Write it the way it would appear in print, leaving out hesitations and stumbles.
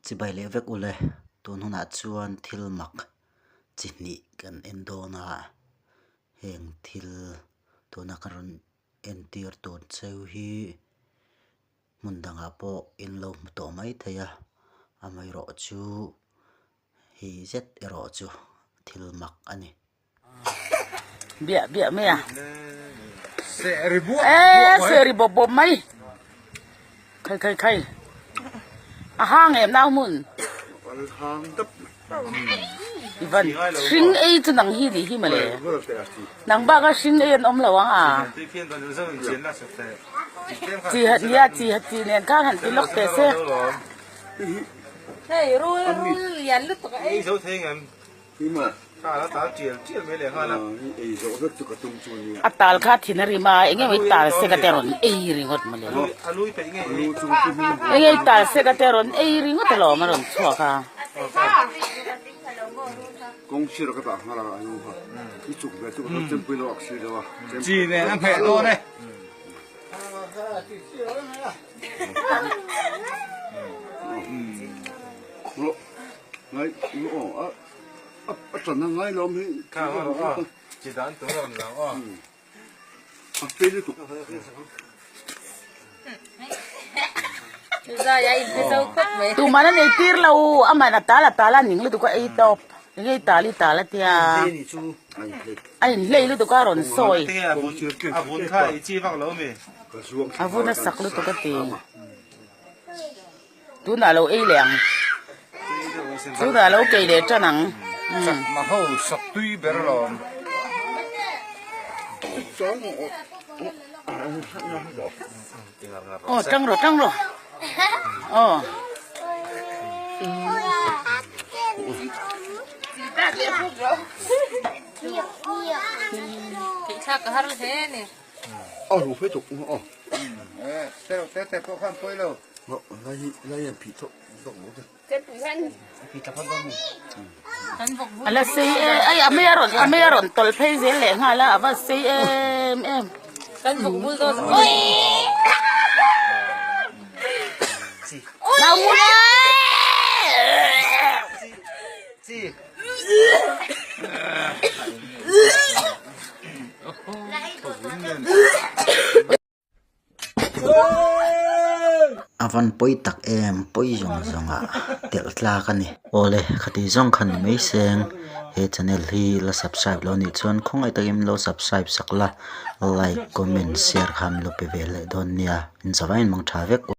Chibai leh vek ule, tun hunah chuan thil mak chi hnih kan en dawn a, heng thil tuna ka rawn entir tur cheu hi hmun dangah pawh in lo hmu tawh mai thei a, amaherawhchu hei zet erawh chu thil mak a ni. Biah biah mai a. Eee se ri bawp bawp mai. Khai khai khai. A hang em nau hmun. Ivan hring ei chu nang hi nih hi mawle. Nang bak a hring ei an awm lo ang a. Chi hat nia chi hat chi nen khan han ti lawk teh se. Hei rul rul lian lutuk a ei. A tal kha thin a rim a, eng emaw i tal sek a te rawn ei ringawt mawle. Eng emaw i tal sek a te rawn ei ringawt alawm a rawn chhuak a. A tan a ngai lo mai chi dan tur a awm lo aw. A fei lutuk. Tuman a nei tir lo aman a tal a tal a ning lutuk a ei tawp enge i tal i tal a tia a inhlei lutuk a rawn sawi a vun kha i chi vak lo mi a vun a sak lutuk a ti. Tunah lo ei leh ang. Tunah lo kei leh tan ang. Chakma ho sak tui ber alawm. Aw tang rawh tang rawh. Aw. Thla ka har hle ni. A ru fe tuk aw. Te te pawh khan pawi lo. A la sei em ai a mei a rawn a mei a rawn tawlh phei zel leh nghal a a va sei em em. A van pawi tak em pawi zawng zawng ah telh tlak a ni. Awle khati zawng kha ni mai seng he channel hi la subscribe lo nih chuan khawngaih takin lo subscribe sak la like comment share kha min lo pe ve leh dawn nia in zavaiin mang tha vek.